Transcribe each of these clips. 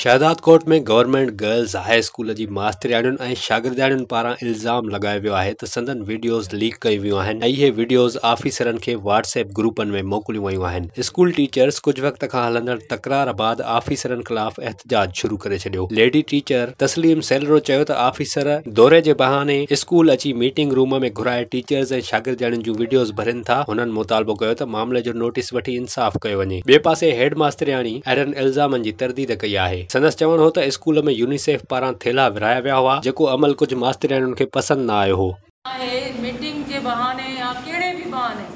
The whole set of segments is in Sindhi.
Shahdadkot ۾ government girls high school جي ماسترياڻين ۽ شاگردياڻين پاران الزام لڳايو ويو آهي ته سندن وڊيوز ليڪ ڪيون ويون آهن ۽ اهي وڊيوز آفيسرن کي واٽس ايپ گروپن ۾ موڪليون ويون آهن. اسڪول ٽيچرز ڪجهه وقت کان هلندڙ تڪرار بعد آفيسرن خلاف احتجاج شروع ڪري ڇڏيو. ليڊي ٽيچر تسليم سيلرو چيو ته آفيسر دوري جي بهاني اسڪول اچي ميٽنگ روم ۾ گهرائي ٽيچرز ۽ شاگردياڻين جون وڊيوز ڀرين ٿا. هنن مطالبو ڪيو ته معاملي جو نوٽيس وٺي انصاف ڪيو وڃي. ٻئي پاسي هيڊ ماسترياڻي اهڙن الزامن جي ترديد ڪئي آهي. سندس چوڻ هو ته اسڪول ۾ يونيسيف پاران ٿيلها ورهايا ويا هئا، جيڪو عمل ڪجهه ماسترياڻين کي پسند نه آيو هو. آهي ميٽنگ جي بهاني يا ڪهڙي به بهاني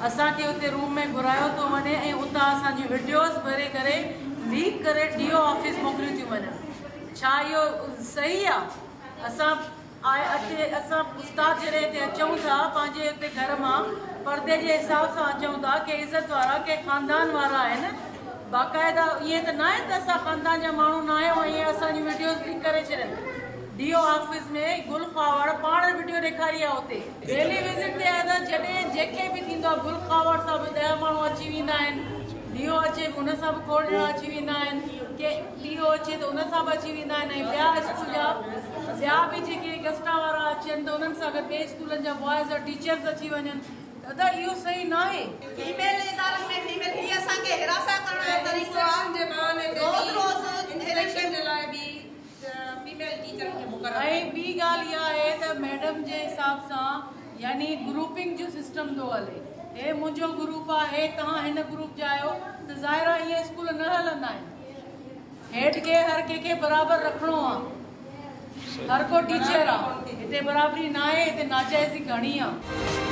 اسان کي اتي روم ۾ گهرايو ٿو وڃي ۽ اتان اسان جون وڊيوز ڀري ڪري ليڪ ڪري ڊي او آفيس موڪليون ٿيون وڃن ڇا اهو صحيح آ اسان آء اچي اسان استاد جڏهن هتي اچون ٿا پنهنجي اتي گهر مان پردي جي حساب سان اچون ٿا ڪي عزت وارا ڪي خاندان وارا آهن باقاعده ائين ته ناهي ته اسان خاندان جا ماڻهو ناهيون ۽ اهي اسان جون وڊيوز ليڪ ڪري ڇڏن ڊي او آفيس ۾ گل خواوڙ پاڻ وڊيو ڏيکاري آ اتي ڊيلي وزٽ تي آيا ته جڏهن جيڪي به ٿيندو آ گل خواوڙ سان به ڏهه ماڻهو اچي ويندا آهن ڊي او اچي به ان سان به کوڙ ڄڻا اچي ويندا آهن ڪي ڊي او اچي ته ان سان به اچي ويندا آهن ۽ ٻيا اسڪول جا ٻيا به جيڪي گسٽا وارا اچن ته انهن سان گڏ ٻئي اسڪولن جا بوائز جا ٽيچرز اچي وڃن ته ادا اهو صحيح ناهي. فيميل ادارن ۾ فيميل هي اسان کي هراسان ڪرڻ جو طريقو آ روز روز انسپيڪشن جي لاء به فيميل ٽيچرن کي مقرر ۽ ٻي ڳالهه اها آهي ته ميڊم جي حساب سان يعني گروپنگ جو سسٽم ٿو هلي هي منهنجو گروپ آ هي توهان هن گروپ جا آهيو ته ظاهر آ ائين اسڪول نه هلندا آهن. هيڊ کي هر ڪنهن کي برابر رکڻو آ هر ڪو ٽيچر آ هتي برابري ناهي هتي ناجائزي گهڻي آ.